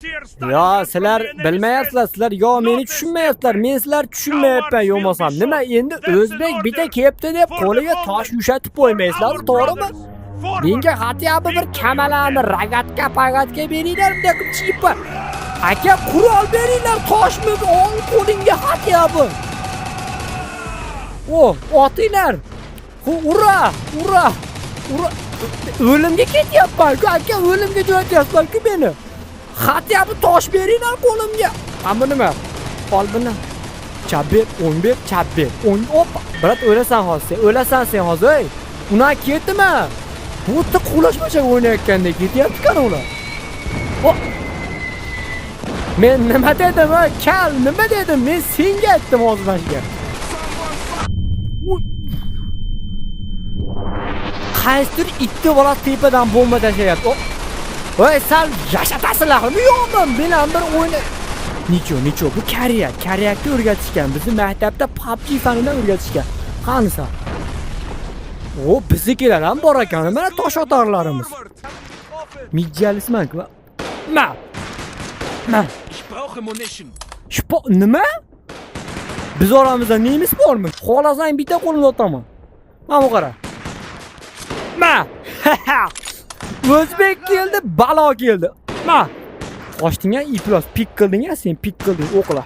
Yo, sizlar bilmayapsizlar, sizlar yo meni tushunmayapsizlar, men sizlar tushunmayapman yo'masam. Nima endi o'zbek bitta kelibdi deb qo'liga tosh ushatib qo'ymaysizlar, to'g'rimi? Menga хотя бы bir kamalani rogatka pagatka beringlar, bunday qilib chipa. Aka, qurol beringlar, toshmi ol qo'lingga хотя бы. O, otinglar. Ura, ura. Ura. O'limga ketyapman-ku, aka, o'limga jo'natyapsizlar-ku meni. Хотя бы tosh beringlar qo'limga. Mana bu nima? Ol buni. Chap ber, o'ng ber, chap ber. O'ng, oppa. Брат, o'lasan hozir sen, o'lasan sen hozir, ey. Unaqa ketma. Bu yerda qulashmachak o'ynayotgandek ketyapti-ku ular. O! Men nima dedim, ha? Kal, nima dedim? Men senga aytdim hozir mana shu gapni. Uy. Qaysidir ikki bola tepadan bomba tashlayapti. Voy, sal yashatasizlarmi yo'qmi? Men bir o'yna. Ничё, ничё, bu Koreya. Koreyakda o'rgatishgan. Bizni maktabda PUBG fanidan o'rgatishgan. Qani san? O, biznikilar ham bor ekan. Mana tosh otarlarimiz. Mijjalisman-ku. Ma. Ma. Ich brauche Munition. Shpo nima? Biz oramizda nemis bormi? Xohlasang bitta qo'limda otaman. Mana bu qara. Ma. O'zbek keldi, balo keldi. Ma. Qochding a, iflos, пик qilding a, sen пик qilding, o'qla.